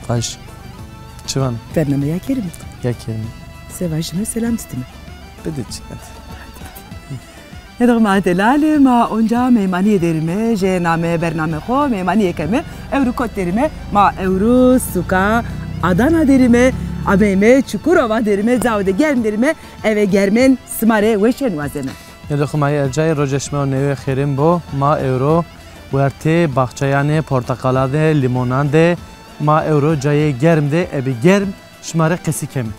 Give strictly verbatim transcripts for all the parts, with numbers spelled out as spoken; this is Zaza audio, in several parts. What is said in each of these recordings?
Vaj. Çi vana? Bernameya kerime. Ya kerime. Se vajime, selam dîtime. Bide çi, hadi. Nê doxî ma delalî, ma onca meymanîye derîme, jê name bername xo meymanîye keme. Ewro kot derîme? Ma ewro suka Adana derîme, ameyme Çukurova derîme, cawo de germ derîme, eve germen sima rê weşên wazeme. Nê doxî ma yê ercayê, roja şima û newê xêrên bo. Ma ewro wertê baxçayan de, porteqalan de, lîmonan de, ma ewro cayê germ de, ebe germ şima rê qesî keme.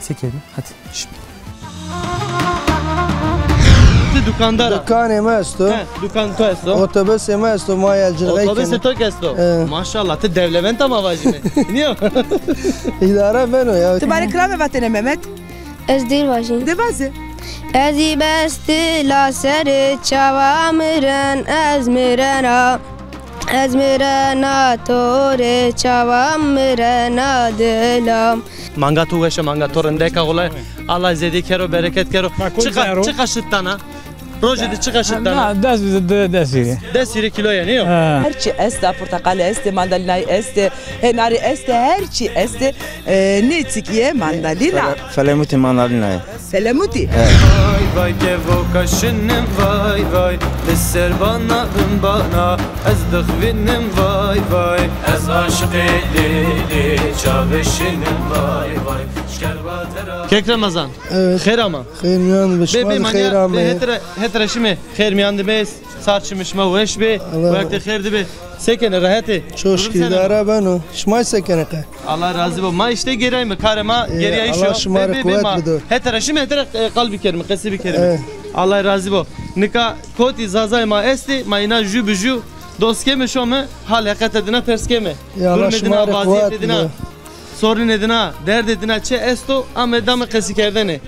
Çekeyim. Hadi. Şim. Ti dukandar a? Dukanê mi esto. He, dukan to esto. Otobusê mi esto, ma yelcînî keno. Otobusê to ki esto? He. Maşallah, ti dewlemend a ma vajîme. Nîyo? Îdare beno ya. Ti ma rê kilame vatene Mehmet? Ez dîr vajî. De vaze. Ez î bestî la serê çawa miren, ez mirena. Ez mirena to rê çawa mirena dilam. Manga to weş a, manga to rindek a, wulay Allah zêdî kero, bereket kero. Çiqa, çiqa şit dana? Rojê de çiqa şit dana? Na, des, de, des hîrê. Des hîrê kîlo yenî yo? Ha. Her çî esta, porteqalî estê, mandalînayî estê, henarî estê, her çî estê. E, nê çîkî yê mandalîna. Fele-, felemutî mandalîna yê. Selamutî. Vay vay kevoka şinim vay vay, li ser bana bin bana, ez dixwînim vay vay. Ez aşiqê lê lê çavê şinim vay vay. Şkerba tera. Kek Ramazan. Evet. Xêr ama. Xêr miyan de be, şima de xêr amê. Hetra, hetra şime xêr miyan de be. Sar çimê şima weş bê, wextê xêr de bê. Se kenê, rehet ê? Çok şükür, îdare beno. Şima se kenê qe? Allah razî bo. Ma îşte gêrayme, karê ma gêrayîş o. Allah şima rê quwet bido. Hetere şime, hetere, e, qal bikerime, qesî bikerime. Evet. Allah razî bo. Nika kotî zazayê ma estê, ma îna jû bi jû dost keme, şome hal heqete dina pers keme. Ya Allah şima rê quwet bido. Sorunê dina, derdê dina çi esto, ame dame qesîkerdene.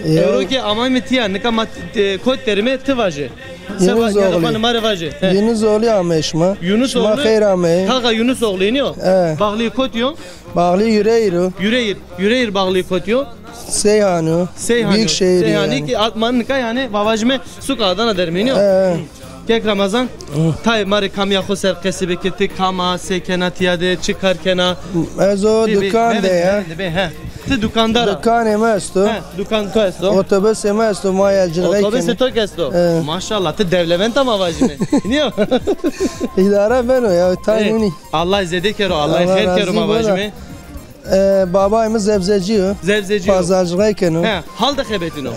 Ewro ke amayme tîya, nika ma, e, kot derîme, ti vaje. Se va-, nîyadoxanê ma rê vaje. He. Yunus Oğlu amey şima. Yunus Oğlu. Şima xeyr amey. Taxa Yunus Oğlu, înî yo? He. Baxlî kotî yo? Baxlî Yüreğir o. Yüreğir. Yüreğir baxlî kotî yo? Seyhan o. Seyhan o. Büyükşehir. Seyhanî yanî. Ki atman nika yanî, va vajîme suka Adana derîme, înî yo? He. Kek Ramazan, tayê ma rê kamîya xo ser qesî bike, ti kam a, se kena tîya de, çi kar kena? Ez o dukan de ya. Ti dukandar a? Dukanê mi esto. He, dukan to esto. Otobusê mi esto, ma yelcînî keno. Otobusê to ki esto? He. Maşallah, ti dewlemend a ma vajîme. Nîyo? Îdare beno ya, tay nînî. Allah zêde kero, Allah xêr kero ma vajîme. E, babay mi zebzecî yo. Zebzecî yo. Pazarcılık keno. He, hal de xebetîno.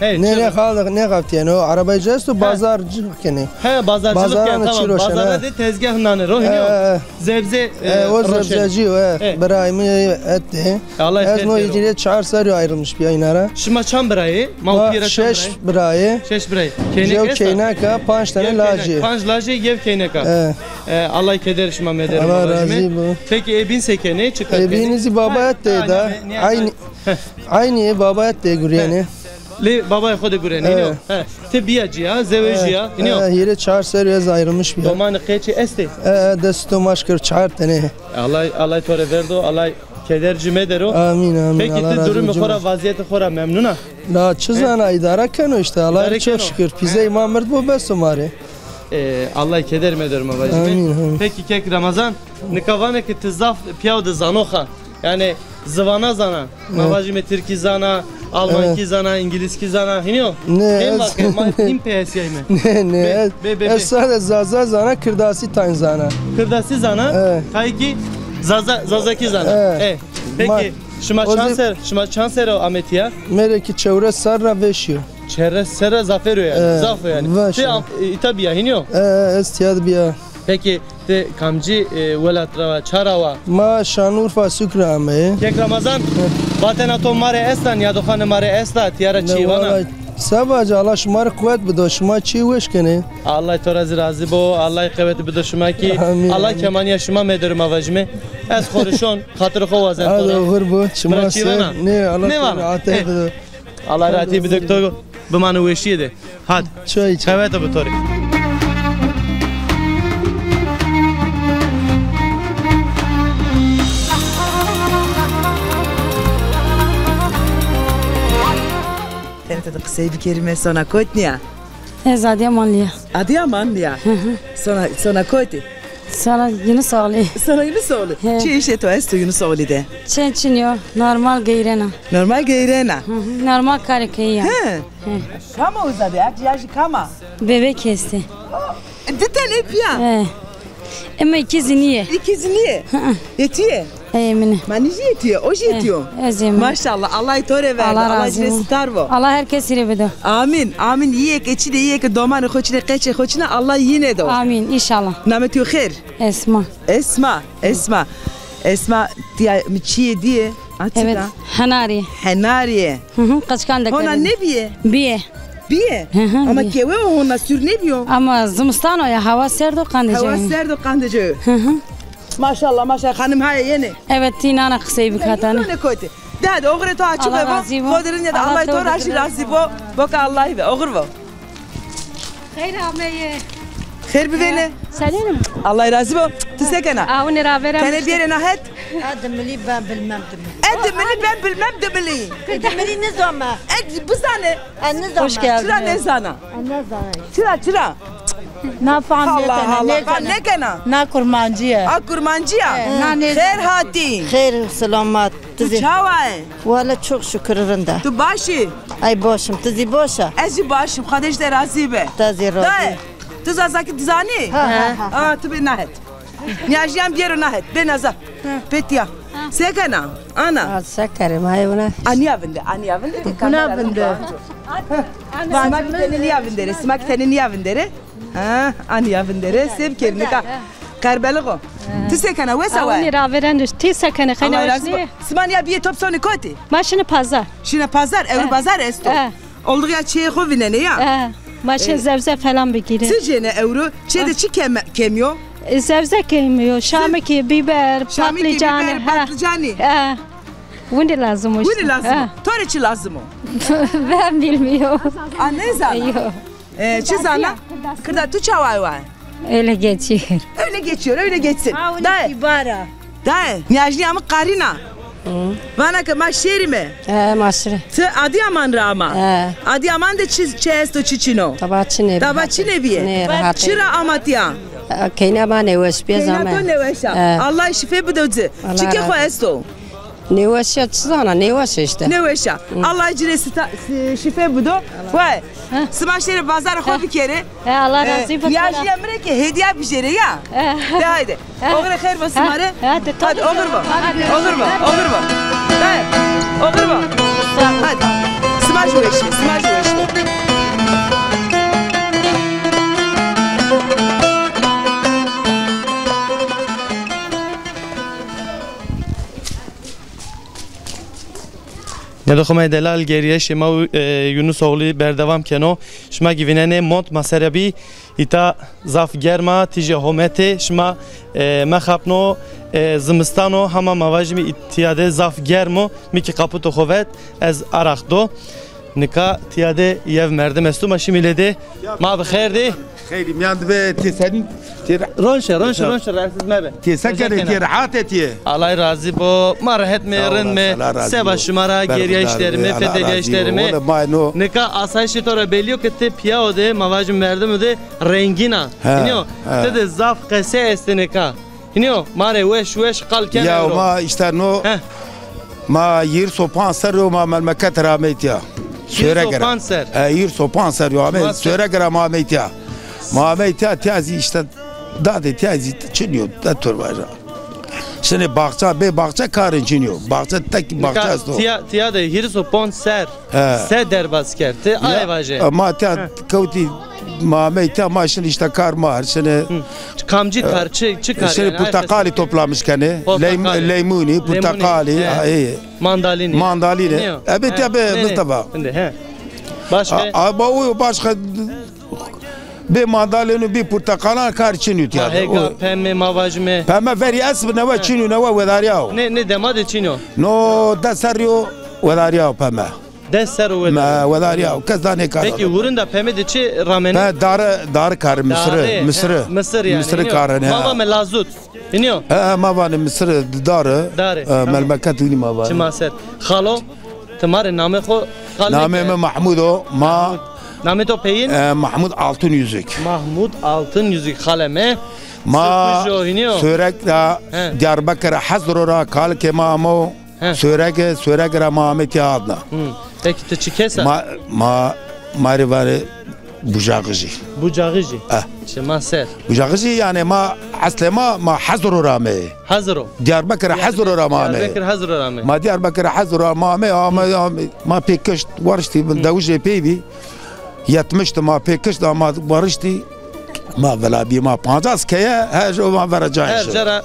E, nê, nê, hal de nêxebitîyeno. Arabaycı esto, pazarcılık kenê. He, pazarcılık kenê, tamam. Pazara de tezgah nane ro, înî yo? E, e. Zebze, e, o zebzecî yo, e. Birayê mi etê. Allah xêr kero. Ez no îcî rê çar serrî ayrılmış bîya îna ra. Şima çand birayê? Ma şeş birayê. Şeş birayê. Keyneke esta? Keyneka, panc tane lajê. Panc lajê, yew keyneka. E. E, Allah keder şima mederê ma vajîme. Allah razî bo. Peki ê bîn se kenê? Çi kar kenê? Ê bîn zî baba et de da. Aynî, aynî baba et de gurenê. Lê babayê xo de gurenê, înî yo? He. Ti bîya cîya, zewejîya, înî yo? He, hîrê çar serrî ez ayrılmış bîya. Domanî qeçî estê? E, e, dest to maşkir çar tene. Allah, Allah to rê verdo, Allah keder ci medero. Amîn, amîn. Peki ti durumê xo ra, vazîyetê xo ra memnun a? La çi zana, îdare keno îşte. Allah'a çok şükür. Pîzeyê ma mird bo, bes o ma rê. E, Allah keder medero ma vajîme. Amîn, amîn. Peki kek Ramazan, nika vanê ke ti zaf pîyaw de zanox a. Yanî zivana zana. Ma vajîme tirkî zana, almankî zana, îngilîzkî zana, hînî yo? Nê, ez... Hên vake, ma hîn peyesîyayme. Nê, nê, ez, ez sade zaza zana, kirdasî tayn zana. Kirdasî zana? Kayî kî zaza, zazakî zana. E. Peki, şima çand ser, şima çand ser o ame tîya? Mêrê kî çewres serra vêşî yo. Çewres serra zafêr o yanî, zaf o yanî. Ti am-, îta bîya, hînî yo? E, e, ez tîya de bîya. Peki, ti kamcî, e, welat ra wa, ça ra wa? Ma Şanlıurfa Sükre ameyê. Kek Ramazan, vatena to ma rê esta, nîyadoxanê ma rê esta, tîya ra çî vana? Seba ci, Allah şima rê quwet bido, şima çî weş kenê. Allah to ra zî razî bo, Allah qewet bido şima kî. Amîn, amîn. Allah kemanîya şima medero ma vajîme. Ez xo rê şon, xatirê xo wazen to ra. Hadi oxir bo, şima ser. Nê, Allah to rê atey bido. Allah rahatî bido, to bimane weşîye de. Hadi. Çay iç. Qewete bi to rê. Tenê ti de qisey bikerîme, sona kotî nîya? Ez Adiyamanlî ya. Adiyamanlî ya? Hı hı. Sona, sona kotî? Sana Yunus oğlu. Sana Yunus oğlu. He. Çi işê to esto Yunus oğlu de? Çi çin yo, normal geyrena. Normal geyrena. Hı hı, normal karê keyî ya. He. He. Kama uza de, ya jî kama? Bebek estê. Di tenê pîya? He. Ema îkizî nîyê. Îkizî nîyê? Hı hı. Yetîye? Ey, min e. Ma nî jî yetîye, o jî yetîyo. He, ez ê min. Maşallah, Allah to rê verdo. Allah razî bo. Allah jî rê sitar bo. Allah her kesî rê bido. Amîn, amîn. Yî yê ke çinê, yî yê ke domanê xo çinê, qeçê xo çinê, Allah yîne do. Amîn, înşallah. Namê to xêr? Esma. Esma, Esma. Esma, tîya mi çîyê dîye? A çika? Evet, henarî. Henarî. Hı hı, qeçkan de. Hona nêbîye? Bîye. Bîye? Hı hı, ama bîye. Kewe o, hona sûr nêbîyo? Ama zimistan o ya, hewa serd o, qandê. Hewa serd o, qandê. Hı hı. Maşallah, maşallah, xanim haye yenê. Evet, tî nana qisey bik hatane. Nane kotî. De hadi, oxirê to açık bo. Allah razî bo. Xo di rind de, Allah to ra jî razî bo. Boka Allahî be, oxir bo. Xeyr ameye. Xeyr bivêne. Selim. Allah razî bo. Ti se kena? Awine ra vera. Tenê biyerê na het. Edimilî ben bilmem dimilî. Edimilî ben bilmem dimilî. Edimilî nizame. Ed bizane. Ez nizame. Hoş geldin. Çira nêzana? Ez nizame. Çira, çira? Na fam nêkena. Allah Allah, fam nêkena. Na kurmancî ye. A kurmancî ya? He, na nêzana. Xêr hatî. Xêr, selamet. Tu çawa yê? Wele çok şükür rind a. Tu baş î? Ay baş im, ti zî baş a? Ez jî baş im, Xwedê ji te razî be. Te zî razî. Dayê, tu zazakî dizanî? Ha, ha, ha. A, tu bê na het. Nîyajîyan biyero na het, bê naza. Pê tîya. Se kena? Ana. A, se kerê ma, ewna. Anîya vinde, anîya vinde. Kuna vinde. Sima kî tenê nîya vindere, sima kî tenê nîya vindere. Ha, anîya vindere, se bikerî nika. Qerbelixo. Ti se kena, wes a we? Awnî ravêreno, ti se kenê, xeynî weş nîyê? Sima nîya biyê top sonê kotî? Ma şinê pazar. Şinê pazar, ewro bazar esto. He. Olduq ya çiyê xo vînenê ya. He. Ma şinê zewze falan bigîrê. Çi cênê ewro? Çê de çi kem, kemî yo? E, zewze kemî yo, şamikî, biber, patlîcan. Şamikî, biber, patlîcanî. He. Winî lazim o îşte. Winî lazim o. To rê çi lazim o? Ben bilmiyorum. A, nêzana? Yok. E, çi zana? Kırda, tu çawa wa? Öyle geçiyor. Öyle geçiyor, öyle geçsin. Dayê. Dayê, nîyajnîya mi qarîna. Vana ke ma şêrîme. He, ma şêrî. Ti Adıyaman ra ama. He. Adıyaman de çi, çi esto, çi çin o? Taba çinê. Taba çinê bîye. Çira ama tîya? Keyna ma nêweş bîye zame. Keyna to nêweş a. He. Allah şîfe bido ci. Çikê xo esto? Nêweş a, çi zana, nêweş a îşte. Nêweş a. Hı. Allah ci rê sita-, si-, şîfe bido. Vay. Sima şêrê bazarê xo bikerê. He, Allah razî bo. Nîyajnîya mi rê kî hediya bijêrê ya. De haydi. Oxirê xeyr bo sima rê. Hadi, oxir bo. Oxir bo, oxir bo. He, oxir bo. Hadi. Sima jî weş bê, sima jî weş bê. Nêdo xo ma delal, gerîyayîşê ma û, e, Yunus Oğlu berdewam keno. Şima kî vînenê mont ma ser a bî, îta zaf germ a, tîje homete, şima, e, mexapno, e, zimistan o, hama ma vajîme îtya de zaf germ o, mi kî qaputo xo vet, ez araq do. Nika tîya de yew merdim esto, ma şimî lê de. Ma bi xêr dî. Xeyrî mîyan de be, tê senîn, tê ra-, ronşe, ronşe, ronşe, rahatsiz mebe. Tê se kerê, tê rehat etîye. Allah razî bo, ma rehet me, rind me. Seba şima ra, gerîyayîş derîme, fetelîyayîş derîme. Nika asayîşê to ra bellî yo ke ti pîya o de, ma vajîme merdim o de rengîn a. Hînî yo, ti de zaf qese estê nika. Hînî yo, ma rê weş weş qal kena. Ya ma îşte no, ma hîris û panc serrî yo ma memleket ra amey tîya. Sêwrege ra. Hîris û panc ser? E, hîris û panc serrî yo amey, Sêwrege ra ma amey tîya. Ma amey tîya, tîya zî îşte dadê tîya zî çinî yo, de tur vaja. Şinê baxça, bê baxça karê çinî yo. Baxça tek baxça esto. Tîya, tîya de hîris û panc ser. He. Se derbas kerd? Ti aye vaje. Ma tîya kewtî, ma amey tîya, ma şinî îşte kar mar, şinî. Kamcî kar, çi, çi kar yanî? Şinî porteqalî toplamiş kenê. Porteqalî. Leymunî, porteqalî, mandalînî. Mandalînî. Ebe tîya be, Mustafa. Başka? A, ba o başka. Bê mandalînû, bê porteqalan kar çinî yo tîya de. Hêga, peme ma vajîme. Peme verî esb newe çinî yo, newe wedarîyawo. Nê, nê dema de çinî yo? No des serrî yo wedarîyawo peme. Des serrî yo wedarîyawo. Me wedarîyawo, kes da nêkaro. Pekî, hurin da peme de çi ramenê? Pe darî, darî karê, misirî, misirî. Misir yanî. Misirî karê, he. Ma vame lazut. Hînî yo? He, he, ma vanê misirî, darî. Darî. He, tamam. Melmeket winî ma vanê. Çima ser. Xalo, ti ma rê namê xo qal nêkerd. Namê mi Mahmud o, ma. Mahmud. Namê to peyîn? E, Mahmud Altın Yüzük. Mahmud Altın Yüzük, xalê mi. Ma Sirkujo hînî yo? Sörek ra, he, Diyarbekir Hezro ra kalikê ma amo. He. Sörek, Sörek ra ma amê tîya adna. Hı. Peki ti çi kes a? Ma, ma, ma rê vanê Bucaxijî. Bucaxijî? Eh. Çi ma ser. Bucaxijî yanî ma eslê ma, ma Hezro ra amê. Hezro. Diyarbekir Hezro ra ma amê. Diyarbekir Hezro ra amê. Ma Diyarbekir Hezro ra ma amê, amê, amê. Ma pê kişt wariştî, hı, dewij ê pey bî. Yetmiş de ma pê kişt, ma wariştî. Ma vila bî, ma pancas keye, her jo ma vera cayê. Her cara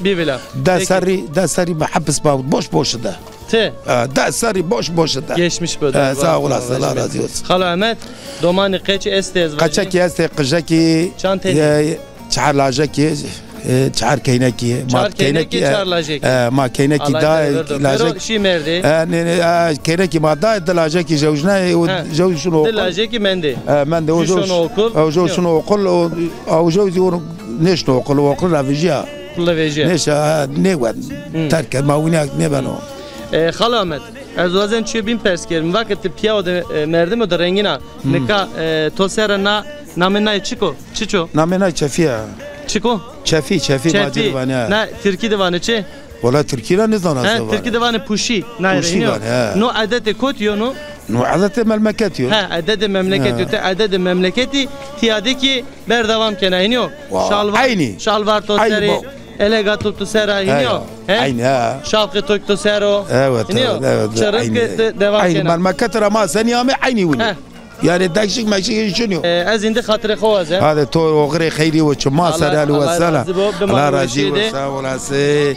bî vila. Des serrî, des serrî bi hepis ma boş boş de. Ti? E, des serrî boş boş de. Geçmiş be. E, sağ olasın, Allah razı olsun. Xalo Ahmet, domanî qeçî estê ez vajî? Qeçekî estê, qijekî. Çand tenî? E, çar lajekî, e, çar keynekî. Çar keynekî, e, çar lajekî. E, ma keynekî da lajek. Şî merdê. E, ne, ne, e, keynekî ma da di lajekî jewjnayê, o jew şino okul. Di lajekî mendê. E, mendê, o jew şino okul. O jew şino okul, o, o jew zî onu nêşino okul, o okul ra vejîya. Okul ra vejîya. Nêşa, e, nêwen. Terk kerd, ma winî nêbeno. E, Xalo Ahmet, ez wazen çîyo bîn pers kerim. Vake ti pîya o de, e, merdimo de rengîn a. Nika, e, to ser ra na, namê nay çik o? Çiç o? Namê nay Çefî ya. Çik o? Çefî, Çefî, Çefî. Ma ci de vanê. Na tirkî de vanê çi? Wela tirkî ra nêzana ez. He, tirkî de vanê puşî. Nay rengîn o. Puşî vanê, he. No edetê kotî yo no? No edetê memleketî yo. He, edetê memleketî yo. Te edetê memleketî tîya de kî berdewam kena, hînî yo? Şalvar, eynî. Şalvar to serî, elega to tu ser a, hînî yo? He? Eynî, he. Şapqê to to ser o. Evet, evet, evet. Hînî yo? Çirikê de-, dewam kena. Eynî, memlekete ra ma senî amê, eynî winî. He. Yanî dekşik mekşik hîç çin yo. E, ez îndî xatirê xo wazen. Hadi to oxirê xeyrî û çi ma ser, Allah razî bo, bima weşî de. Allah razî bo, sağ olasın.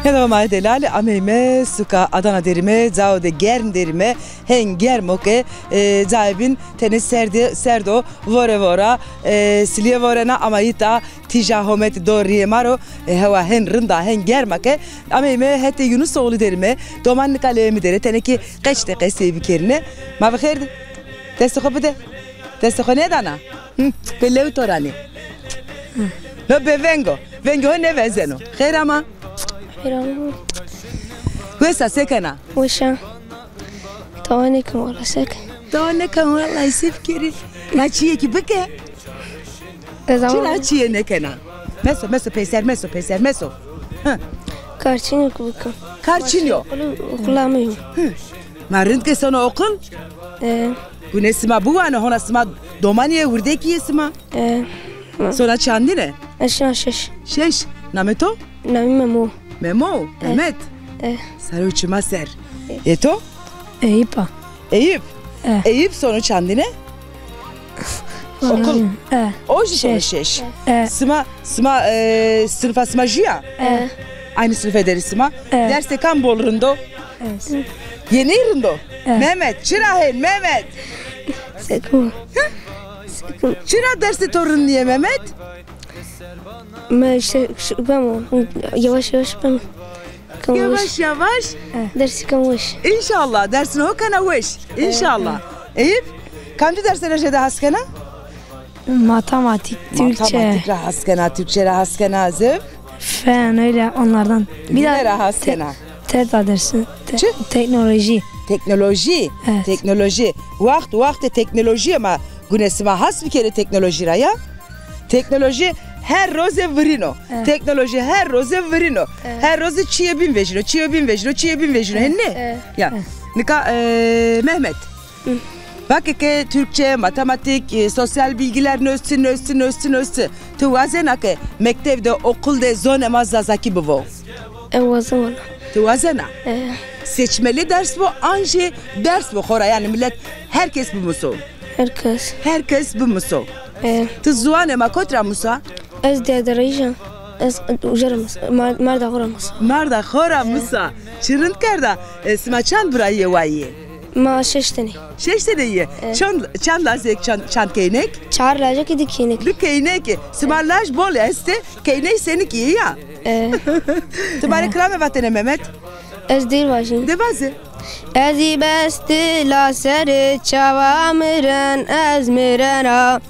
Hello, ma delalî, ameyme suka Adana derîme, cao de germ derîme, hên germ o ke, e, caê bîn tenê serdê, serd o, vore vora, e, silîye vorena, ama îta tîja hometi do rîyê ma ro, e, hewa hên rind a, hên germ a ke, ameyme hetê Yunusoğlu derîme, doman nika lewê mi der ê, tenê kî qeç de qesey bikerîne. Ma bi xêr de. Destê xo bide. Destê xo nêdana? Hı, pê lewê to ra nê. No bêveng o. Vengê ho nêvezeno. Xêr ama? Xêr ama. Wes a, se kena? Weş a. Tawa nêken wela, se ke? Tawa nêken wela, se bikerî? Na çîyekî bike. Çira çîyê nêkena? Meso, meso peyser, meso peyser, meso. Hı. Kar çin yo ke bikim. Kar çin yo? Okul, okul ameyo. Hı. Ma rind ke sono okul? E. Gune sima biwano, hona sima domanî yê, wirdekî yê sima? E. Sona çandine? Ez şina şeş. Şeş. Namê to? Namê Memo. Memo? E. Mehmet? E. Sero çima ser. E. Ê to? Eyüp a. Eyüp? E. Eyüp sono çandine? Okul. E. O jî sono şeş. E. Sima, sima, e, sinifa sima jû ya? E. Aynı sınıfa der ê sima. E. Dersê kam bol rind o? E. Yê ney rind o? E. Mehmet, çira hên Mehmet? Sekum. Hı? Sekum. Çira dersê to rind nîyê Mehmet? Ma işte şu, ben o, yavaş yavaş ben. Yavaş yavaş. Dersî ken weş. Înşallah, dersî ho kena weş. Înşallah. Eyüp, kamcî dersêne jêde has kena? Matematik, Türkçe. Matematik ra has kena, Türkçe ra has kena, zî? Fen, öyle onlardan. Bir daha ne ra has kena? Te-, TETA dersi. Te-, çi? Teknoloji. Teknoloji. Evet. Teknoloji. Waxt, waxtê teknolojîye ma gune sima has bikerê teknolojî ra ya. Teknolojî her roze virîno. Evet. Teknolojî her roze virîno. Evet. Her roze çîyê bîn vejîno, çîyê bîn vejîno, çîyê bîn vejîno. Evet. Hên nê? Evet. Ya. Evet. Nika, e, Mehmet. Hı. Vake ke Türkçe, matematik, e, sosyal bilgiler nösçi, nösçi, nösçi, nösçi. Ti wazena ke mektev de, okul de zonê ma zazakî bivo? E, wazena. Ti wazena? E. Seçmeli ders bo, an jî ders bo xora, yanî millet, herkes bimuso? Herkes. Herkes bimuso. E. Ti ziwanê ma kot ra musa? Ez Dêrderayij a. Ez uca ra Musa. Mar-, marda xo ra Musa. Marda xo ra Musa. Çi rind kerda. E, sima çand birayî yê wayî yê? Ma şeş tenî. Şeş tenî yê? E. Çand, çand lazêk, çand, çand keynêk? Çar lajekî, di keynêk. Di keynêk. Sima laj bol estê, keyney senikî yê ya? E. Ti ma rê kirame vatêne Mehmet? Ez dêr vajî. De vaze. Ez î bestila serê çawa miren, ez mirena.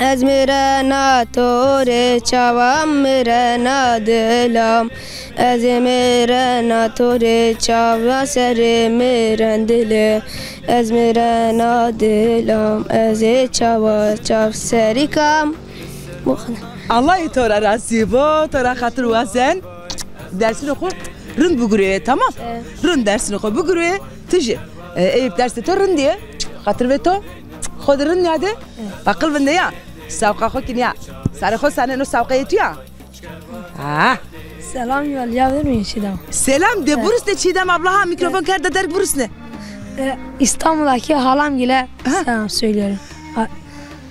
Ez mirena to rê çawa mirena dilam. Ez ê mirena to rê çawa serê miren dilê. Ez mirena dilam, ez ê çawa çaw serî kam. Bu kadar. Allah to ra razî bo, to ra xatir wazen. Dersînê xo rind bigurê, tamam? Evet. Rind dersînê xo bigurê, ti jî. E, Eyüp, dersê to rind yê. Xatir ve to. Xo de rind nîyade. Aqil vinde ya. Sawqa xo kî nîya. Sarê xo saneno, sawqeyê tu ya. Ha. Selam yollayabilir miyim Çiğdem? Selam de, evet. Burusne Çiğdem abla, ha, mikrofon kerda derg, burusne. E, İstanbul'daki halamgile selam söylüyorum. Ha.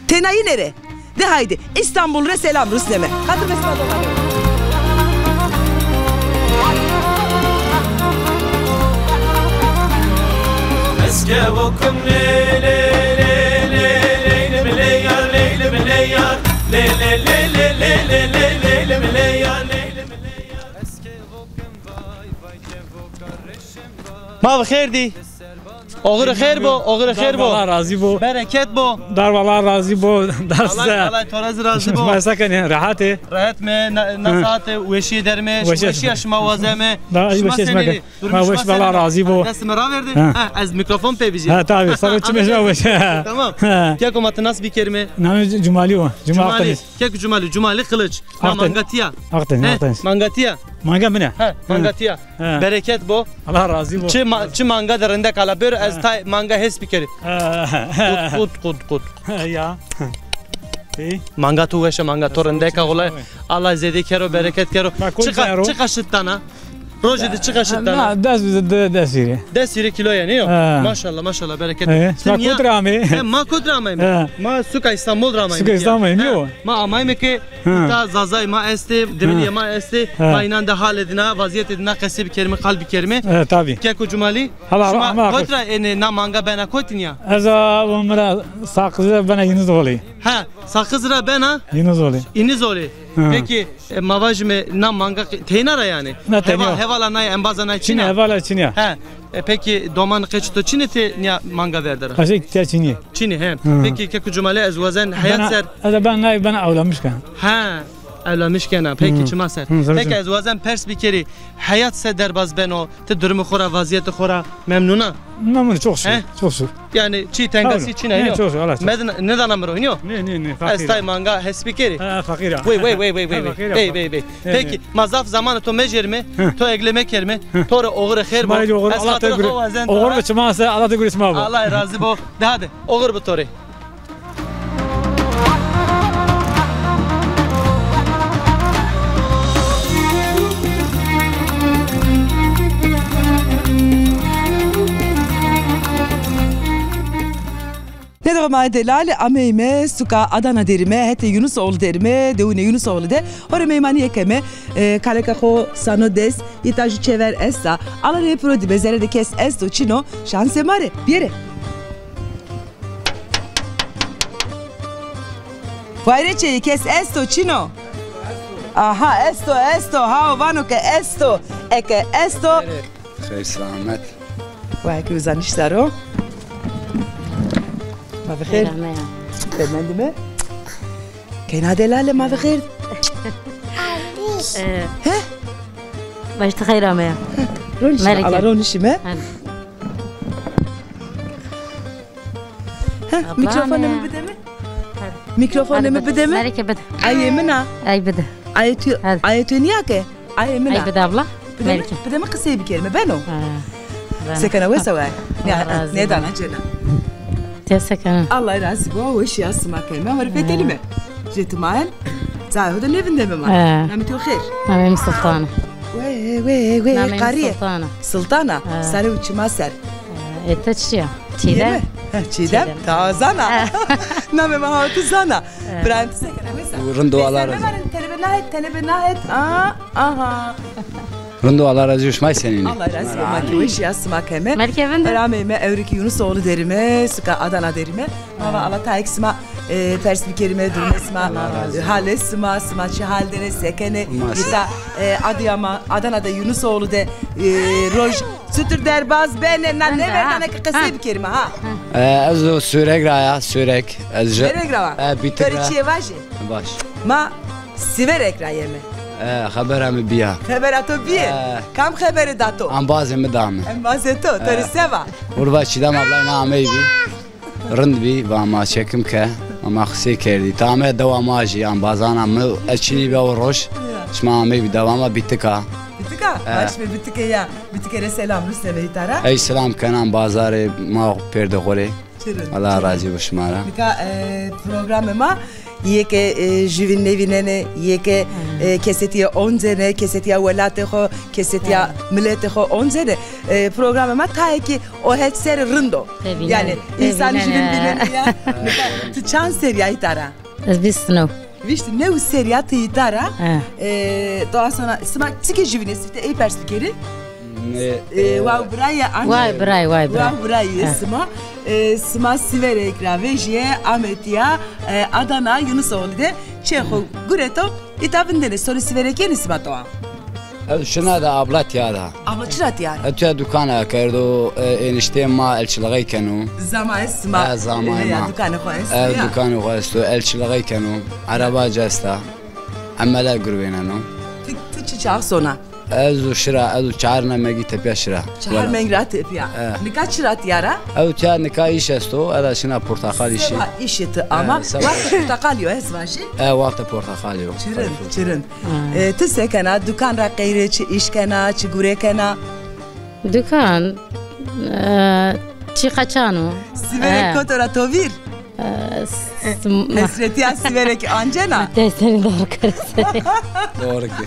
Tena yine rê. De haydi, İstanbul rê selam rusneme. Xatir ve sima do. Ez ke vokim lê, lê, lê, lê, lê, leylim lê yar, leylim lê yar. Lê, lê, lê, lê, lê, lê, lê, leylim lê yar, leylim lê yar. Ez ke vokim vay, vay ke voka reşim vay. Ma bi xêr dî. Oxir xêr bo, oxir xêr bo. Allah razî bo. Bereket bo. Dar Allah razî bo. Dar size. Allah, Allah to ra zî razî bo. Şima se kenê, rehat ê? Rehet me, na, na saate weşîye der me, weşîye şima wazeme. Şima senî? Durum şima senî? Allah razî bo. Destê mi raverdê. Ha, ez mikrofon pê vijî. Ha, tabii. Sağ ol, çimê şima weş. Tamam. Ha. Keko ma ti nas bikerîme. Namê Cumalî o. Cumalî. Keko Cumalî, Cumalî Kılıç. Na manga tîya. Akdeniz, Akdeniz. Manga tîya. Manga min a. Ha, manga tîya. Ha. Bereket bo. Allah razî bo. Çi ma-, çi manga de rindek ala bêro, ez tay manga hes bikerî. Ha. Qut, qut, qut, qut. Ya. Manga to weş a, manga to rindek a, wulay. Allah zêde kero, bereket kero. Çiqa, çiqa şit dana? Rojê de çiqa şit dana? Na, des, de, des lîre. Des lîre kîlo yanî yo? Ha. Maşallah, maşallah, bereket. He, ma kot ra amê? He, ma kot ra amayme? He. Ma suka İstanbul ra amayme. Suka İstanbul, he, yo. Ma amayme ke îta zazay ma estê, divinîyê ma estê. He. Ma înan de halê dina, vazîyetê dina qesey bikerîme, qal bikerîme. He, tabii. Keko Cumalî, şima kot ra ênê, na manga bena kotî nîya? Ez a, o mi ra Saqiz ra bena Înizolî. He, Saqiz ra bena? Înizolî. Înizolî. Hı. Peki, e, ma vajîme na manga qe-, teyna ra yanî? Na teyna. Heval-, hevala nay, embaza nay çin a? Çin a, hevala çin a. He. E, peki doman qeçê to çin ê ti nîya manga verde ra? Qeçê tîya çin ê. Çin ê, he. Hı. Peki keko Cumalî, ez wazen heyat ser. Ez ben nay, ben ewlamiş ken. He, ewlamiş kena. Peki çima ser. Hı, tabii. Peki ez wazen pers bikerî, heyat se derbaz beno? Ti durumê xo ra, vazîyetê xo ra memnun a? Memnun, çok şükür. He? Çok şükür. Yanî çî tengasî çin a, yo? Çok şükür, Allah çok şükür. Nêdana mi ro, yo? Nê, nê, nê, feqîr a. Ez tay manga hes bikerî. Ha, feqîr a. Wey, wey, wey, wey, wey. Feqîr a. Wey, wey, wey. Peki, ma zaf zamanê to mecerîme, to egle mekerîme, to rê oxirê xêr bo. Şima rê oxir, Allah te gure. Oxir bi çima se, Allah te gure şima bo. Allah razî bo. De hadi, oxir bi to rê. Nê de ma delalî ameyme suka Adana derîme, hetê Yunusoğlu derîme, dewunê Yunusoğlu de. Ho rê meymanîye keme, e, kaleka xo sano dest, îta jû çêver esta. Alanê piro dîme, zerre de kes esto çin o, şansê ma rê. Biyerê. Wayre çê, kes esto çin o? Aha, esto, esto. Hao vano ke esto. Eke esto. Xeyr selamet. Wayke uzanîş ser o. Ma bi xêr. Xeyr ameya. Bemendîme. Keyna delale, ma bi xêr. E. He? Baş ti xeyr ameya. Ronişîme, ala ronişîme. Heh, mikrofonê mi bide mi? Mikrofonê mi bide mi? Melike bide. Ayê min a. Ay bide. Ayê tu, ayê tu nîya ke? Ayê min a. Ay bide abla. Bide mi? Melike. Bide mi, qisey bikerîme, beno? Ha. Sekena wesa we. Nêdana cêna. Te sekena. Allah razî bo, weşîya sima keme, ma rê fetelîme. Jê ti ma en, cayê ho de nêvindeme ma. Namê to xêr? Namê mi Sultan a. Wey, wey, wey, qarîye. Sultan a. Sultan a. Sarê û çima ser. E, to çi ya? Çiğdem. He, Çiğdem. Çiğdem. Ta zana. Namê ma ha tu zana. Birayê ti sekena wesa? Rind o, Allah razî. Nahet, tenê be nahet. Aa, aha. Rind o, Allah razî bo, şima senîn ê? Allah razî bo, ma kî weş ya, sima keme. Melike vinde. Beramê me ewrikî Yunusoğlu derîme, suka Adana derîme. Ma va Allah tayê kî sima, e, pers bikerîme, durumê sima, e, halê sima, sima çi hal de ne, se kenê. Îta, e, Adıyaman, Adana de Yunusoğlu de, e, roj çutir derbaz benê, na nêverdane ke qesey bikerîme ha. E, ez o Sêwreg ra ya, Sêwreg. Ez Sêwreg ra wa? E, Bîtik ra. Perê çîyê vajê. Baş. Ma Sêwreg ra yeme. E, xebera mi bîya. Xebera to bîye? E. Kam xebere da to? Embazê mi da mi. Embazê to, to rê se va? Urva Çîdem ablayê mi amey bî. Rind bî, va ma çekim ke, ma qisey kerdî. Ta ame dewa ma jî, embazana mi, ez çinî bîya o roj. Ya. Şima amey bî dewa ma Bîtika. Bîtika? E. Baş be, Bîtike ya. Bîtike rê selam rusneme îta ra. Ey selam kena embazarê ma pêrdê xo rê. Çi rind, Allah razî bo şima ra. Nika, e, programê ma yê ke, e, jûvîn nêvînenê, yê ke, e, kesetîye oncenê, kesetîya welatê xo, kesetîya miletê xo oncenê. E, programê ma tayê kî o het ser rind o. Yanî însan jûvîn vînenê ya. Nika ti çand serî ya îta ra? Ez vîst new. Vîst new serî ya ti îta ra. E, to asona, sima çikê jûvîn ê, sifte ey pers bikerî? E, wa birayê anca. Wa birayê, wa birayê. Wa birayê sima. E, sima Sêwreg ra vejîye, ame tîya, e, Adana, Yunusoğlu de çê xo gureto, îta vindenê. Sonê Sêwreg yenê sima toa? Ez şina de, abla tîya da. Abla çira tîya? E, tîya dukana kerdo, e, eniştê ma elçilixey keno. Zama est sima. E, zama ma. Dukanê xo esto, e, ya. Dukanê xo esto, elçilixey keno. Ereba ci esta. Emele gurvêneno. Ti, ti çi çax sona? Ez û şira, ez û çar nemegî tepîya şira. Çar meng ra tepîya. E. Nika çira tîya ra? Ew tîya nika îş esto, ez ra şina porteqal îşî. Seba îşê ti ama? E, seba. Wextê porteqalî yo, ez vajî? E, wextê porteqalî yo. Çi rind, çi rind. E, ti se kena? Dukan ra qeyrê çi îş kena, çi gure kena? Dukan, e, çî qeçan o. Sêwreg koto ra to vîr? E, s-, hesretîya Sêwreg ancena? Te senî doğru kerese. Doğru ki.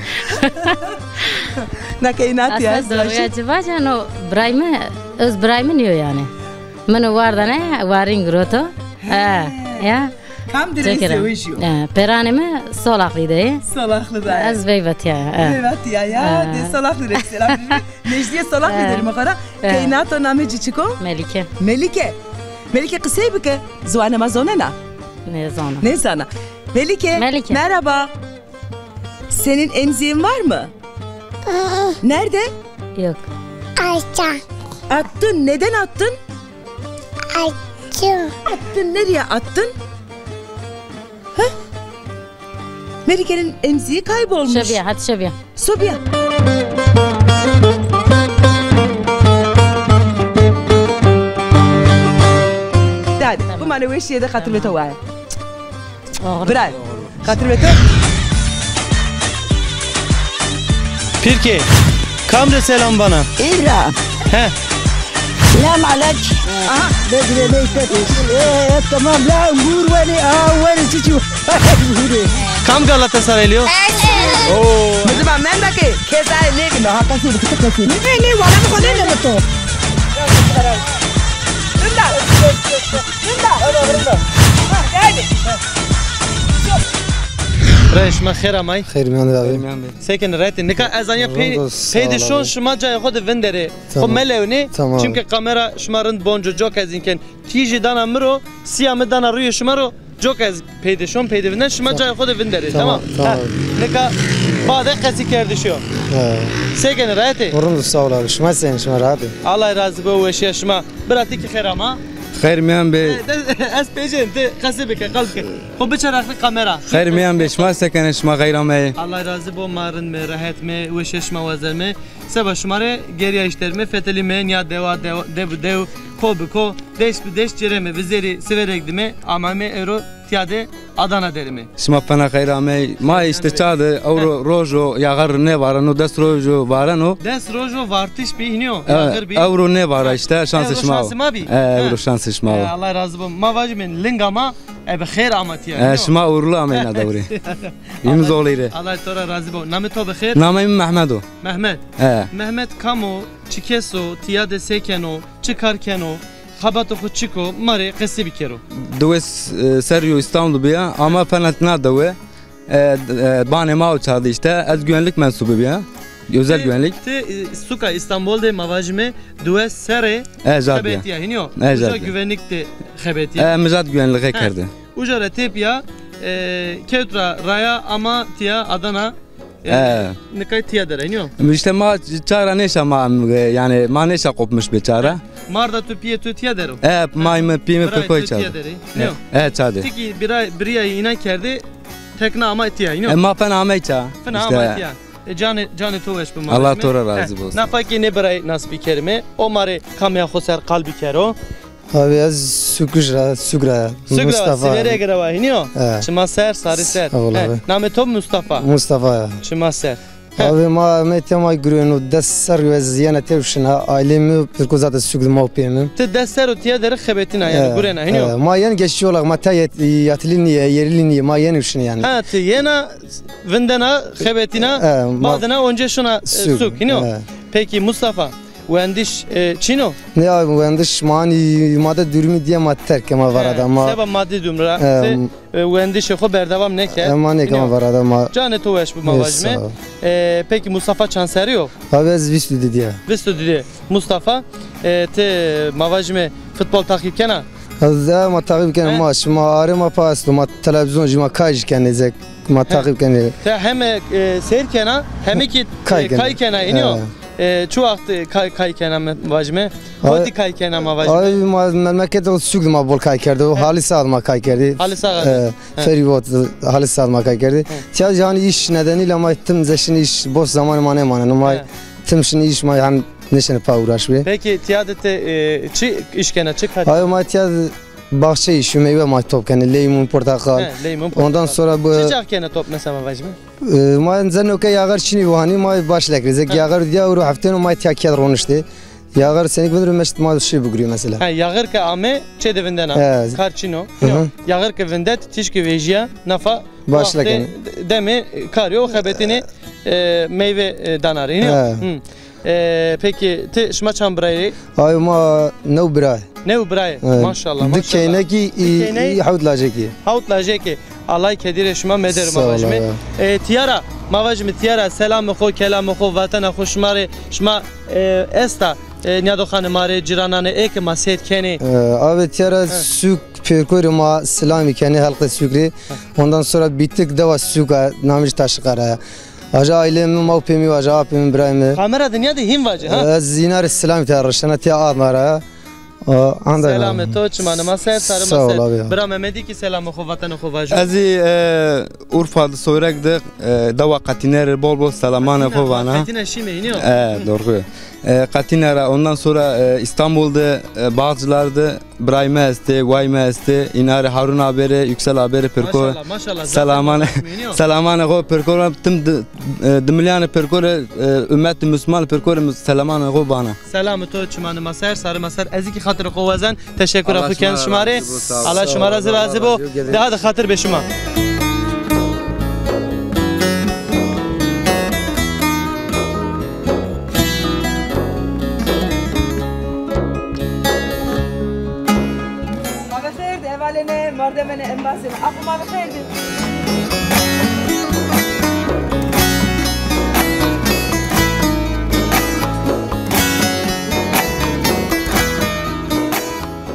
Na keynatî ya. Aslında doğruya ci vaceno, birayê mi, ez birayê mi nîyo yanî. Min o wardane, warîn giroto. He. E, ya. Kam dirê zewejîyo? E, pêranê mi Solaxlî de yê. Solaxlî de yê. Ez veyva tîya ya. E. Veyva tîya ya. E. De Solaxlî rê selam. Nejdîyê Solaxlî derîme xo ra. E. Keyna to, namê ci çik o? Melîke. Melîke. Melîke qisey bike. Ziwanê ma zonena? Nêzana. Nêzana. Melîke. Melîke. Merhaba. Senin emziğin var mı? Nerede? Yok. Attın. Attın. Neden attın? Attım. Attın. Nereye attın? Hı? Melike'nin emziği kaybolmuş. Şebiye, hadi şebiye. Sobiya. Dadi, bu mane weşiye de xatir ve tewaya. Bira. Xatir ve te. Pirke, kam de selam bana? Îbra. He. Selam alek. Aha. Bedre ne işte. Ee, tamam la, ngur veni, aa, veni çiçi. Kam Galatasaraylî yo? Oo. Bizim ben de ki, keza ne gibi, ha, kasım, kısa kasım. Ne, ne, valla bu kadar ne mutlu. Rinda. Rinda. Rinda. Ha, geldi. Rey, şima xêr amay. Xêr miyan de abi. Sekin reti. Nika ez anya pey-, peyde şon şima cayê xo de vinderê. Xo melewnê. Tamam. Çimke kamera şima rind bonco, coka ez înken. Tîjî dana mi ro, sîya mi dana rûyê şima ro, coka ez peyde şon, peyde vinden, şima cayê xo de vinderê. Tamam, tamam. Nika bade qesî kerdişî yo. He. Se kenê, rehet ê? Rind, sağ ol abi. Şima senîn, şima rehet ê? Allah razî bo, weşîya şima. Bira ti kî xêr ama. Xêr miyan bê. Ez pêcên, ti qesî bike, qal bike. Xo biçe rexnê kamera. Xêr miyan bê, şima se kenê, şima xeyr ameyê. Allah razî bo, ma rind me, rehet me, weşîya şima wazenme. Seba şima rê gerya îşterîme, fetelîme, nîya dewa, dewa, dew bi dew, ko bi ko, deşt bi deşt cireme, vizêrî Sêwreg dime, amame ewro tîya de Adana derime. Şima fena xeyr amey. Ma îşte ça de, ewro rojo, yaxar nêvareno, des rojo vareno. Des rojo vartiş bî, hînî yo, yaxir bî. Ewro nêvara îşte, şansê şima o. Ewro şansê ma bî. E, ewro şansê şima o. E, Allah razî bo. Ma vajîme linga ma, e, bi xêr ama tîya, hînî yo. E, şima uğurlu ameyna dewrê. Yim zolî rê. Allah to ra razî bo. Namê to bi xêr? Namê mi Mehmet o. Mehmet. He. Mehmet kam o, çi kes o, tîya de se keno, çi kar keno, xebatê xo çik o, ma rê qesî bikero. Dewe s-, e, serrî yo Îstanbul bîya, ama fena tîna dewe. E, d-, e, banê ma o çarde işte. Ez güvenlik mensubu bîya. Özel güvenlik. Ti, e, suka Îstanbul de ma vajime duwe serre xebetîya, hînî yo? E, uca güvenlik de xebetîya. E, mi zat güvenlixê kerde. Uca ra tepîya, e, kewt ra raya ama tîya Adana, e, nika tîya der a, hînî yo? İşte ma çara nêşa ma, e, yani ma nêşa kopmuş be çara. Marda tu pîyê tu tîya der o? E, may mi, pîyê mi, pîyê mi pêr koy çarde. Tîya der ê, hînî yo? E, çarde. Ti kî bira-, birîyayî înan kerde, tekna ama tîya, hînî yo? E, ma fena amey ça. Fena amey tîya. E, canê, canê to weş bi ma. Allah to ra razî bo. Nafa kî nê birayî nas bikerime. O ma rê kamera xo ser qal bikero. Abi ez Sukij ra, Suk ra. Suk ra, Mustafa. Sîverek ra wa, hînî yo? He. Çima ser, sarî ser. Sağ ol abi. Namê to Mustafa? Mustafa ya. Çima ser. Abi ma, me tîya ma girêno des serr yo ez yena tewr şina. Aîlê mi pêr ko zaten Suk de ma pê mi. Ti des serr o tîya der xebetîna, yani gurena, hînî yo? He, ma yen geçici olarak, ma tîya yet-, yatılı nîye, yerli nîye, ma yen şina yani. Ha, ti yena vindena, xebetîna, badina onca şuna, e, Suk, hînî yo? He. Peki Mustafa, wendiş, e, çin o? Ne abi, wendiş ma hanî ma de durumu diye ma terk, ma verada ma. Seba maddi durum ra, e, ti, e, wendişê xo berdewam nêkerd? E, ma nêkerd, ma verada ma. Canê to weş bi ma vajime. E, peki Mustafa çand serrî yo? Abi ez vîst û di diye. Vîst û di diye. Mustafa, e, ti ma vajime futbol takip kena? Ez, e, ma takip kena, ma şima arê ma pa esto, ma televîzyon jî ma kay jî kenê zek, ma takip kenê. Te heme, e, seyr kena, heme kî, e, kay kena, hînî yo? E, çi waxt, e, kay, kay kena ma vajime? Kotî kay kena ma vajime? Ay, ma memleket Suk de ma bol kay kerdo. Halî Sax de ma kay kerdî. Halî Sax. E, feribot, Halî Sax de ma kay kerdî. Tîya jî hanî îş nedeniyle ma tim zeşin îş, boş zamanê ma nêmaneno. Ma tim şin îş, ma hem nêşenê pa uğraş bê. Peki tîya de ti, e, çi îş kena, çi kar? Ay, ma tîya de bahçe işi, meyve ma top kenê, leymun, portakal. He, leymun, portakal. Ondan sonra bu... Çi çax kena top mesela ma vajime? E, ma zeno ke yağar çinî bo hanî, ma baş lekrî. Zek yağar diya ewro heftêno ma tîya ked roniştê. Yağar senik vindir meşt ma şî bigurî mesela. Ha, yağar ke ame çê de vindena. He. Kar çin o. Hı hı. Yağar ke vindet tîşkî vejîya nafa baş lekrî. Demê kar yo xebetînê, e, meyve, e, danarî. He. Hı. E, peki, ti, şima çand birayê? Ay, ma new birayê. New birayê. Evet. Maşallah, maşallah. Di keynekî, î, hewt lajekî. Hewt lajekî. Allay kedîrê şima medero ma vajime. Sağ ol abi. E, tîya ra, ma vajime tîya ra selamê xo, kelamê xo, vatena xo şima rê, şima, e, esta, e, nîyadoxanê ma rê, cîrananê ê ke ma seyr kenê. E, abi tîya ra Suk pêrkorê ma selamî kenê, helqê Suk rê. Ondan sonra Bîtik dewa Suk a, namij Taşiqara ya. Aja aîlê mi, ma û pê mi, aja apê mi, birayê mi. Kamera de nîya de hîn vace, ha? Ez îna rê selamî tîya rişena, tîya Adana ra. Selamê to çimanê ma ser, sarê ma ser. Sağ ol abi ya. Bira Memedî kî selamê xo, vatanê xo vajo. Ez zî, e, Urfa de, Soyrek de, e, dewa Qetîne rê bol bol selamanê xo vana. Qetîne şîme, hînî yo? E, doğru. E, Qetîne ra, ondan sonra, e, İstanbul de, e, Bağcılar de, Birayê mi estê, way mi estê, îna rê Harun abê rê, Yüksel abê rê pêrko. Maşallah, maşallah. Selaman-, selamanê xo pêrko ra, tim di-, e, dimilyanê pêrko rê, e, ummetê Müslüman pêrko rê selamanê xo bana. Selamê to çimanê ma ser, sarê ma ser. Ez kî xatirê xo wazen, teşekkura xo ken şima rê. Allah şima ra zî razî bo. Daha da xatir be şima. Ma ve xêr de, hevalêne, mordemêne embazêne. Apo ma ve xêr de.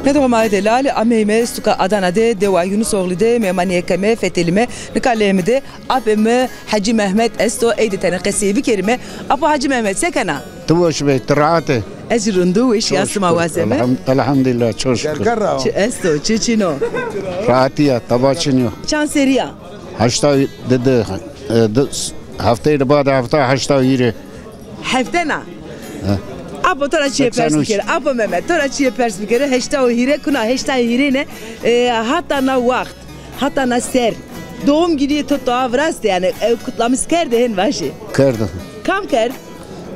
Medo ma de lale, ameyme suka Adana de, dewa Yunusoğlu de, mêmanîye keme, fetelîme, nika lê mi de. Apê mi Hecî Mehmet esto, ey de tenê qesey bikerîme. Apo Hecî Mehmet, se kena? Ti weş bê, ti rahat ê? Ez zî rind û weşîya sima wazeme. Elham-, elhamdulîllah, çok şükür. Çi esto, çi çin o? Rahatî ya, teba çin yo. Çand serrî ya? Heşta di, di, e, di, hefteyê de bade hefta, heşta û hîrê. Heftena? He. Apo to ra çîyê pers bikero. Apo Mehmet, to ra çîyê pers bikero. Heşta û hîrê kuna, heşta û hîrê ne, e, hata na waxt. Hata na ser, doğum günü to toa virastê, yani, e, kutlamış kerdê, hên vajê? Kerdo. Kam kerd?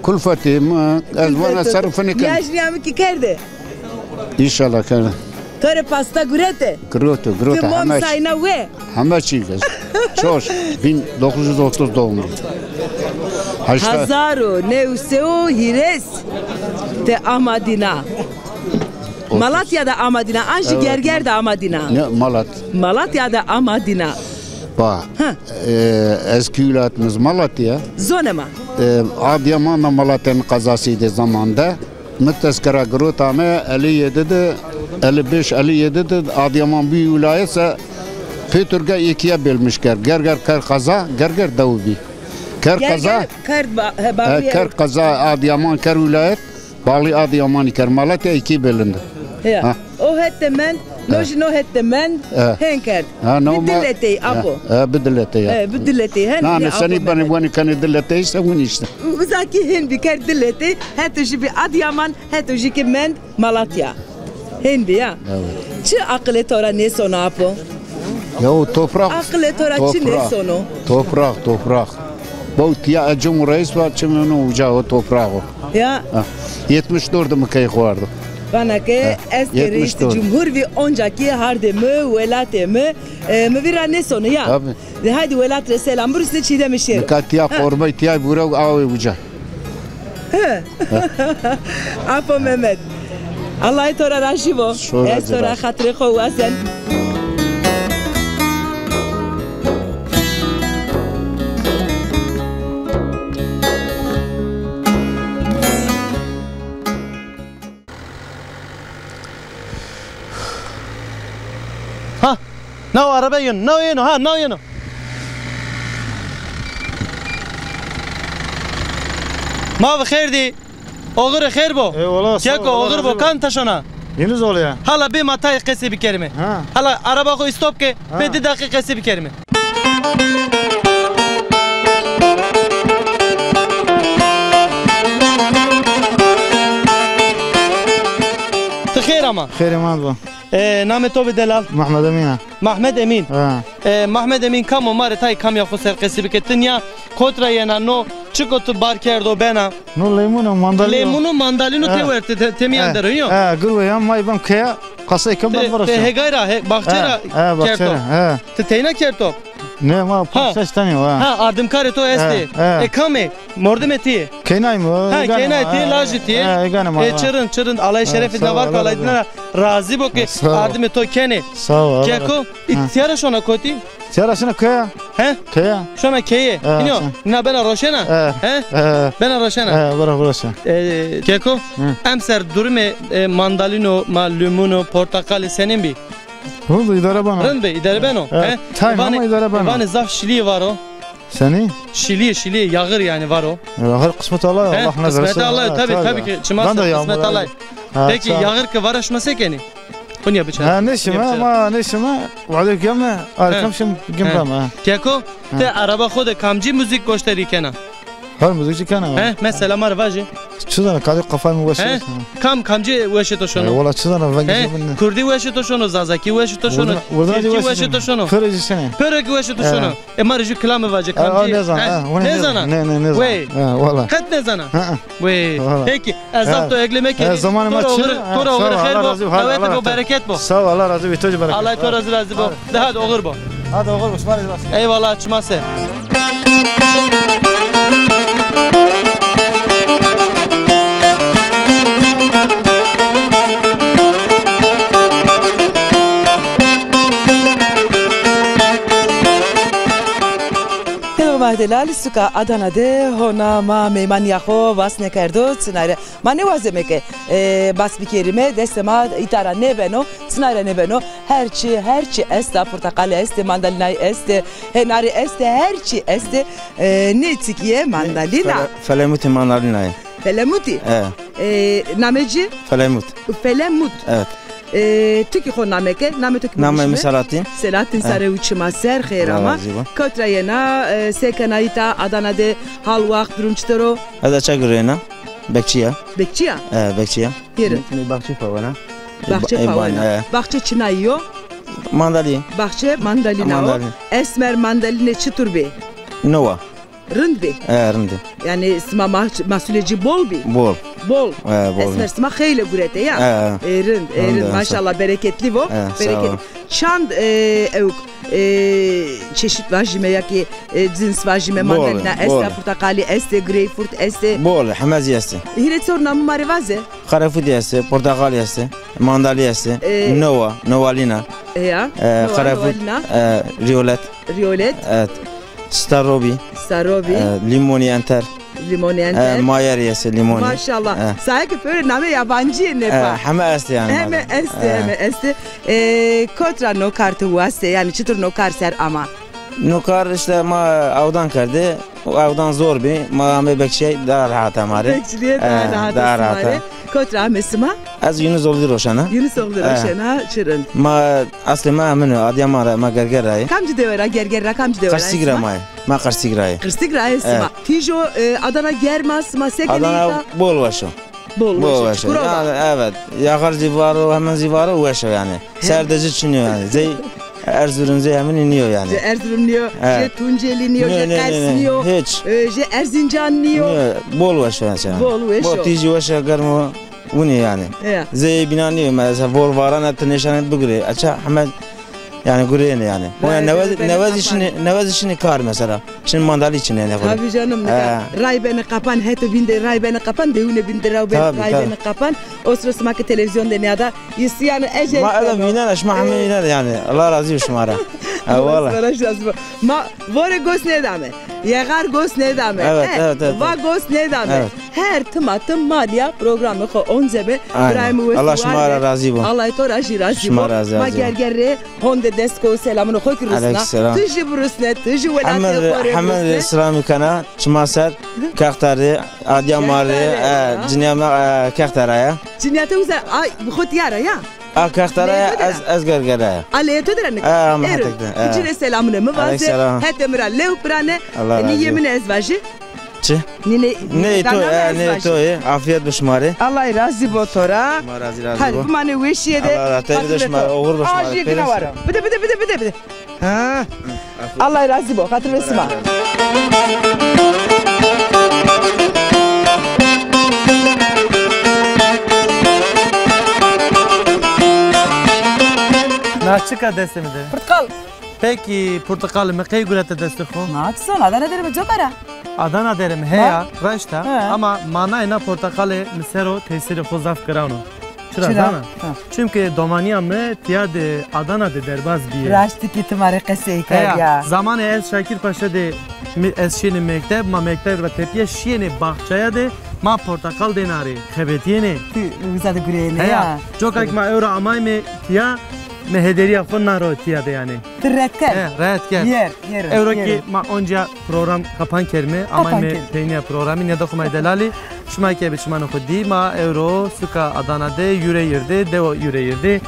Kulfetê mi, ez vana ser finê kerd. Yajnîya mi kî kerdê? Înşallah kerdê. To rê pasta guretê? Gureto, gureto. Ti mom sayna we? Heme çî kerd. Çoş, bin dokuz yüz otuz doğumlu. Haşta. Hazar û new sey û hîrês te amadîna. Malatya de amadîna, an jî Gerger de amadîna. Ne, Malat. Malatya de amadîna. Pa. Ha. E, eski vilayetimiz Malatya. Zonema. E, Adıyaman da Malatya'nın kazasıydı zamanda. Mi tezkera girotame elli yedi de, elli beş, elli yedi de Adıyaman bir vilayetse Petrol'e ikiye bölmüş ger. Gerger Kerkaza, Gerger Davudi. Kerkaza, Gerger, Kerd ba-, he, e, Bahuye. Kerkaza, Adıyaman, Ker vilayet, Bağlı Adıyaman, Ker Malatya iki bölündü. Ya. Ha. O hette mend, no jî no hette mend, he, hên kerd. Ha, no. Bi ma-, diletey, ha, apo. Ha, bi diletey ya. He, bi diletey, hen. Na, ne, apo senî benî, wenî kenî diletey se win işte. Uza kî hên bî kerd diletey, heto jî bî Adıyaman, heto jî kî mend Malatya. Hên bî ya. Evet. Çi aqilê to ra nêsono apo? Ya o toprak. Aqilê to ra çi nêsono? Toprak, toprak. Bo tiya e Cumhur Reis va çimeno uca o toprağı. Ya. Ha. Yetmiş dört mi key xo ardo. Vana ke, ha, ez ke reis cumhur vî, onca kî hardê mi, welatê mi, e, mi vîra nêsono ya. Tabii. De haydi welat rê selam birusne, Çiğdemê şêro. Nika tiya qorbay tiya vura awê uca. He. Apo Mehmet. Allahê to ra rajî bo. Ez to ra xatirê xo wazen. Ha, naw araba yeno, naw yeno, ha, naw yeno. Ma bi xêr dî. Oxirê xêr bo. Eyvallah, sağ ol, Allah razı olsun. Keko, oxir bo, kam ta şona? Yunus oğlu ya. Hala bê ma tayê qesê bikerîme. Ha. Hala araba xo îstop ke, ha, bê di deqî qesê bikerîme. Ti xêr ama. Xêr eman bo. E, namê to bi delal? Mehmed Emîn a. Mehmed Emîn. Ha. E, Mehmed Emîn, kam o, ma rê tayê kamîya xo ser qesî bike. Ti nîya kot ra yena, no çik o ti bar kerdo bena? No leymun o, mandalîn o. Leymun o, mandalîn o, te werte, te, te mîyan der o, yo? Ha, gurwe ya, ma î bam keya, qasey kem bam viraşa. Te hegay ra, he, baxçe ra kerto? Ha, baxçe ra, ha. Ti teyna kerto? Ne, ma panc şeş tenî wa. Ha, ardimkarê to estê. Ha, ha. E, kam ê? Mordimê ti yê? Keynay mi? Ha, keynay ti yê, lajê ti yê. Ha, egane ma. E, çi rind, çi rind. Allay şerefê dina var ko, Allay dina ra razî bo ke ardimê to kenê. Sağ ol, Allah razı olsun. Keko, î tiya ra şona kotî? Tiya ra şona keya. He? Keya. Şona keye. He, hînî yo. Nîna bena roşena? He? He? Bena roşena. He, bira roşen. E, Keko, emser durumê, e, mandalîno, ma lîmûno, porteqalî senên bî? Rind îdare beno. Rind bî, îdare beno. He? Tayê ma îdare beno. Vanê zaf şilîyê var o. Senî? Şilîyê, şilîyê, yağır yanî var o. Yağır qismet Allah, Allah ne verirse. Qismet Allah, tabii, tabii ki, çima qismet Allah. Peki yağır ki var, şima se kenî? Hunya biçer. Ha, nêşime, ma nêşime, wade geme, arkam şim gem bam, ha. Keko, ti araba xo de kamcî muzîk goşdarî kena? Her muzîkçî kena. He, mesela ma rê vaje. Çi zana, kadî qafay mi weş est. He? Kam, kamcî weşê to şono? E, wala çi zana, vengê jê min. Kurdî weşê to şono, zazakî weşê to şono, tirkî weşê to şono. Pêro jî senê. Pêro kî weşê to şono. E, ma rê jü kilame vaje, kamcî. E, nêzana. Nêzana. Nê, nê, nêzana. Wey. E, wala. Qet nêzana. Wey. Peki, ez zaf to egle mekerdî. E, zamanê ma çi? To ra oxir, to ra oxir xêr bo. Dawetê bo, bereket bo. Sağ ol, Allah razı olsun. To jî bereket. Allah to razı, razı bo. De hadi oxir bo. Hadi oxir bo, şima rê zî rast. Eyvallah, çima ser. Têdo ma delal, suka Adana de hona ma meymanîya xo vasne kerdo, çinay ra. Ma nêwazeme ke, e, bas bikerîme, destê ma îta ra nêbeno, çinay ra nêbeno. Her çî, her çî esta, porteqalî estê, mandalînay estê, hênarî estê, her çî estê. E, nê tikîye mandalîna. Fele-, felemutî mandalîna yê. Felemutî? E. E, namê ci? Felemut. Felemut. Evet. E, ti kî xo name ke, namê to kî? Namê mi Selahattin. Selahattin, sare û çima ser, xêr ama. Kot ra yena, e, se kena îta, Adana de hal waxt, durum çitur o? Ez Açagir ra yena. Bekçî ya. Bekçî ya? E, bekçî ya. Pêrin. Mi, mi baxçe pawena. Baxçe pawena. E, e. Baxçe çinayî yo? Mandalî. Baxçe mandalîna o. Mandalî. Esmer mandalîne çitur bê? Nowa. Rind bî. E, rind bî. Yanî sima ma-, mahsulê ci bol bî? Bol. Bol. E, bol. Esmer sima xeyle gurete ya. E, e. E, rind, e, rind, rind, e, maşallah, bereketli vo. E, sağ ol. Bereket. Çand, e, ewk, e, çeşit vajîme ya ki, e, cins vajîme, mandalina estê, porteqalî estê, greyfurt estê. Bol, heme zî estê. Hîrê çor namî ma rê vaze. Xerefûtî estê, porteqalî estê, mandalî estê, e, nowa, nowalîna. E ya, e, nowa, xerefût, nowalîna. E, rîyolet. Rîyolet. Evet. Starobî. Starobî. E, lîmonî enter. Lîmonî enter. E, mayerî estê, lîmonî. Maşallah. E. Saye ke pêro namê yabancî yê nêpa. E, heme estê yanî. Heme estê, e, heme estê. E, kot ra no kar ti wastê, yanî çitur no kar ser ama? No kar îşte ma awdan kerdê. Awdan zor bî. Ma amê bekçîyay daha rehat a ma rê. Bekçîlîye daha rehat a. E, daha rehat a. Kot ra amê sima? Ez Yunus Oglî Roşena. Yunus Oglî Roşena, çi rind. Ma, eslê ma hemin o, adîya ma ra, ma Gerger ra yê. Kamcî dewe ra, Gerger ra, kamcî dewe ra? Qirsîg ra ma yê. Ma Qirsîg ra yê. Qirsîg ra yê sima. Tîjo, e, Adana germ a, sima seke neyta? Adana bol weş o. Bol weş o. Bol weş o. Çukurova. Yanî, evet. Yaxar zî var o, hemin zî var o, weş o yanî. Serdê ci çinî yo yanî. Zey Erzurum zey heminî nîyo yanî. Jê Erzurum nîyo, jê Tuncelî nîyo, jê Qers nîyo, hiç. E, jê Erzincan nîyo. Nîyo, bol weş o mesela. Bol weş o. Bol tîjî weş o, germ o, winî yanî. Ya. Zey bînan nîyo mesela, vor varana ti nêşanê bigurê. Eça heme yanî gureyêne yanî. Ona newez, newez şinî, newez şinî kar mesela. Şinî mandalî çinenê xo rê. Tabii canım, nika ray benê qapan, heto bîn de ray benê qapan, dewine bîn de ray benê qapan. O siro sima ke televîzyon de nîyada, îstîyano ejel. Ma eda vînena, şima heme vînena yanî. Allah razî bo şima ra. Ha, wala. Sima ra razî bo. Ma vore gos nêdame. Yexar gos nêdame. Evet, evet, evet. Va gos nêdame. Evet. Her tim a tim ma nîya programê xo onceme. Aynen. Birayê mi wes û war be. Allah şima ra razî bo. Allah to ra jî razî bo. Şima ra razî bo. Ma Gerger rê honde dest ko, selamûnê xo kî rusna. Aleyküm selam. Ti jî birusne, ti jî welatê xo rê birusne. Hemin rê selamî kena, çima ser, Kextarî, adîya ma rê, e, cinîya ma, e, Kextarî ya. Cinîya to uza, ay, bi xo tîya ra ya? A Kextarî ya, ez, ez Gerger ra ya. A leyê to de ra nika? E, ama hetek de, e. Ci rê selamûnê mi vaze, hetê mi ra lew birane. Allah razî bo. Nîyê min ez vajî. Çi? Nînê, nê to, e, nê to, e, afîyet bo şima rê. Allah razî bo to ra. Şima razî, razî bo. Hadi, bimanê weşîye de. Allah razî, teyr de şima, oxir bo şima rê. Ajî dina wara. Bide, bide, bide, bide, bide. Ha. Allah razî bo, xatir ve sima. Na çik a destê mi de? Porteqal. Pekî, porteqalê mi qey gurete destê xo? Na, ti zon, Adana derê mi coka ra. Adana derê mi heya, reşt a, ama manayê na porteqalê mi ser o tesîrê xo zaf giran o. Çira zana? Ha. Çimkî domanîya mi tîya de Adana de derbaz bîye. Raştî kî ti ma rê qesey kerd ya. Zamanê ez Şakir Paşa de mi, ez şîyêne mekteb, ma mekteb ra tepîya şîyêne baxçaya de ma porteqal dêne arê, xebetîyêne. Ti uza de gureyêne ya. Coka kî ma ewro amayme tîya, mi hederîya xo na ro tîya de yanî. Ti ret kerd. He, ret kerd. Yer, yer. Ewro kî ma oncîya program kapan kerme, amayme peynîya programî, nêda xo ma delalî. Şima kî ebe çimanê xo dî, ma ewro suka Adana de, Yüreğir de, dewa Yüreğir de.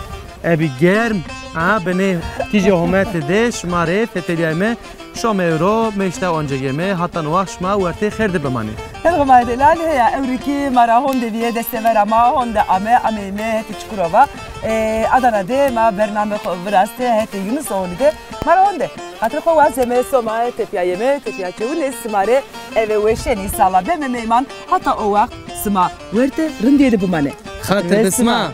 Ebi germ, a, binê tîjê homete de şima rê fetelîyayme. Şome ewro, mi îşte onca yeme, hata no waxt şima wertê xêr de bimanê. Xêr xo ma delal heya, ewro kî ma ra honde vîye, destê vera ma honde ame, ameyme hetê Çukurova. E, Adana de ma bername xo viraste, hetê Yunus Oğlu de ma ra honde. Xatir xo wazeme, soma tepîya yeme, tepîya çewune sima rê eve weşen, înşallah beme meyman, hata o waxt sima wertê rindîye de bimanê. Xatir be sima.